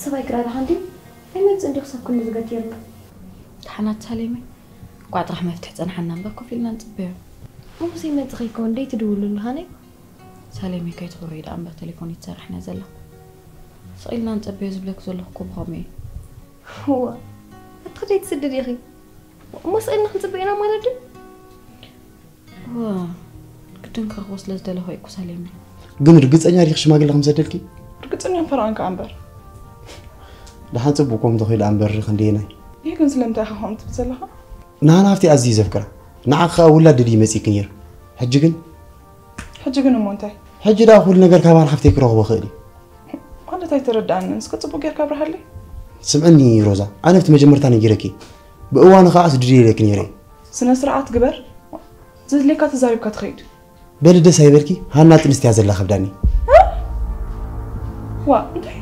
ሰብኣይ ክራዳኻ እንድዩ ኣይመጽእ እንዲዩ ክሳብ ክንዲ ዝገትየልካ። ደሓናት ሳሌመይ፣ እንቋዕ ጥራሕ መፍትሒ ጸንሓና እምበር ኮፍ ኢልና ንጽበዮ። እሞ ዘይመጽእ ከይከውን ደይ ትድውሉ ኣለኻነይ? ሳሌመይ ከይትኹሪ ደኣ እምበር ቴሌፎን ይትሰርሕና ዘላ። ስቕ ኢልና ንጸበዮ ዝብለክ ዘለኹ እኮ ብኸምኡ እዩ። እዋ፣ ኣታ ደይ ትስድድ ኢኺ? እሞ ስቕ ኢልና ክንጽበ ኢና ማለት ድዩ? እዋ፣ ግድን ክረኽቦ ስለ ዝደለኹ እኮ ሳሌመይ። ግን ርግጸኛ ዲኺ ሽማግለ ከም ዝሰደልኪ? ርግጸኛ ፈርዖን ከኣ እምበር። ደሓን ጽቡቕ ኮም ተኺሉ እምበር ክንደየናይ? ይህ ግን ስለምንታይ ኢኻ ከምኡ ትብል ዘለኻ? ንሃና ሃፍተይ ኣዝዩ ዘፍቅራ። ንዓኺ ከኣ ውላድ ደልዩ መጺእኪ ነይሩ። ሕጂ ግን? ሕጂ ግን እሞ እንታይ? ሕጂ ደኣ ኩሉ ነገር ካብ ሃና ሃፍተይ ክረኽቦ ክእል እዩ። ማለት ኣይተረድኣንን። እስከ ጽቡቕ ጌርካ ኣብርሃለይ። ስምዕኒ ሮዛ፣ ኣነ ኣብቲ መጀመርታ ነጊረኪ። ብእዋኑ ከኣ ስድድየለኪ ነይረ። ስነ ስርዓት ግበር። ዘድልየካ ተዛሪብካ ትኸይድ። በሊ ደስ ኣይበልኪ፣ ሃና ጥንስቲ እያ ዘላ ከብዳኒ። ዋ፣ እንታይ?